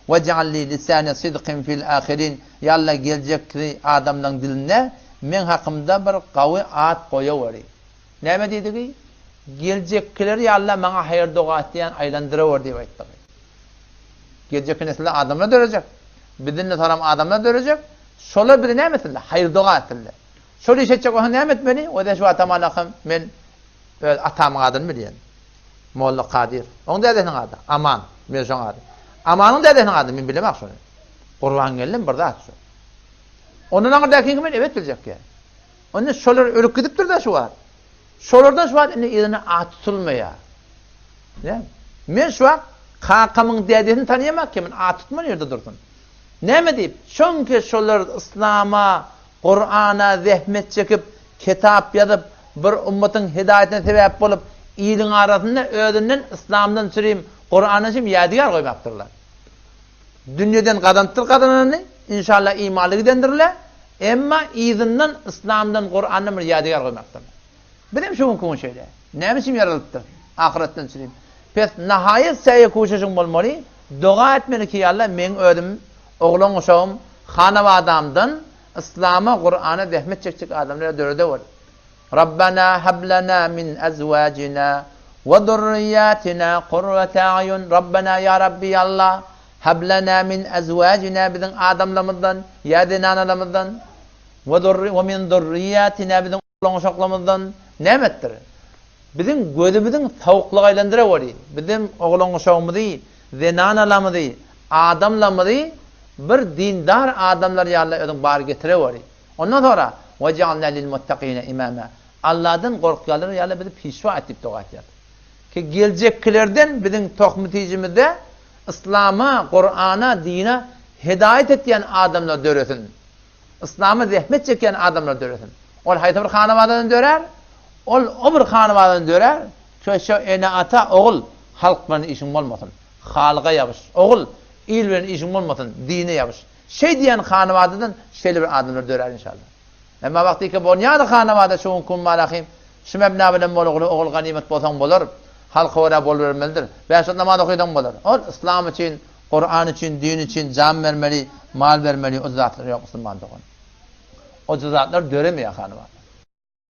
Wej'al li lisane sidkin fil ahirin, Ýa Alla geljekki adamlaň dilinde meň hakymda bir gawy at goýaweri. Näme diýdigi? Geljekkileri ýa Alla maňa haýyr-doga etýän aýlandyrawer diýip aýtdygy. Geljekki nesilde adamlar dörejek. Bizden de soram adamlar dörejek. Şolar bize näme etsinler? Haýyr-doga etsinler. Şol iş etjek bolsaň näme etmeli? Oda şu wagtam men öz atamyň adyny bilýän. Molla Kadyr. Oň dädesiniň ady, Aman. Men şoň ady. Amanyň dädesiniň ady, men bilemok şony. Gurbangeldim bir zat şu. Ondan aňyrdakyňky men ebet biljek ýa. Onda şolar ölüp gidipdir-de şu wagt. Şolardan şu wagt indi yzyna at tutulmaýar. Näme? Men şu wagt kakamyň dädesini tanaýamak ki, men at tutman ýerde dursun. Näme diýip? Çünki şolar yslama, Kurana zähmet çekip, kitap ýazyp, bir ummatyň hidaýatyna sebäp bolup, iliň arasynda özünden yslamdan çürim, Kurandan çürim ýadygär goýmapdyrlar. Dünýeden gazanypdyr gazananyny, inşallah imanly gidendirler, emma yzyndan yslamdan, Kurandan bir ýadygär goýmapdyrlar. Bizem şu günki gün şeýle. Näme üçin ýaralypdyr? Ahyretden çürim. Pes nahaýat säýe-kuşuşyň bolmaly, doga etmeli ki, Ýa Alla, meň özüm, oglan-uşagym, hanabadamdan Yslama, Kurana zähmet çekjek adamlar döredeweri. Rabbana hab lana min azwajina we zurriýatina kurrata a'ýun Rabbana ýa Rabbi ýa Allah hab lana min azwajina biziň adamlarymyzdan ýa zenanalarymyzdan we zurri we min zurriýatina biziň oglan-uşaklarymyzdan näme etdir? Biziň gözümiziň sowuklygy aýlandyreweri. Biziň oglan-uşagymyzy, zenanalarymyzy, adamlarymyzy bir dindar adamlar ýaly özüň bar getireweri. Ondan soňra, Wejalna lil-muttakine imama, Alladan gorkýanlar ýaly bizi pişwa et diýip doga etýär. Ki geljekkilerden biziň tohum-tijimizde yslama, Kurana, dine hidaýat etýän adamlar döresin. Yslama zähmet çekýän adamlar döresin. Ol haýsy bir hanabadadan dörär? Ol o bir hanabadadan dörär, şo ene-ata, ogul, halk bilen işiň bolmasyn. Halyga ýabyş. Ogul, il bilen işiň bolmasyn, dine ýabyş. Şeý diýen hanabadadan şeýle bir adamlar dörär inşallah. Emma wagtyky bolýady hanabada şu günki gün malahym, şu mebna bilen bolugly ogul ganymat bolsaň bolar, halka görä bolubermelidir. Bäş wagt namaz okysaň bolar. Ol yslam üçin, Kuran üçin, din üçin jan bermeli, mal bermeli o zatlar ýok musulman dogan. O zatlar döremeýär hanabada.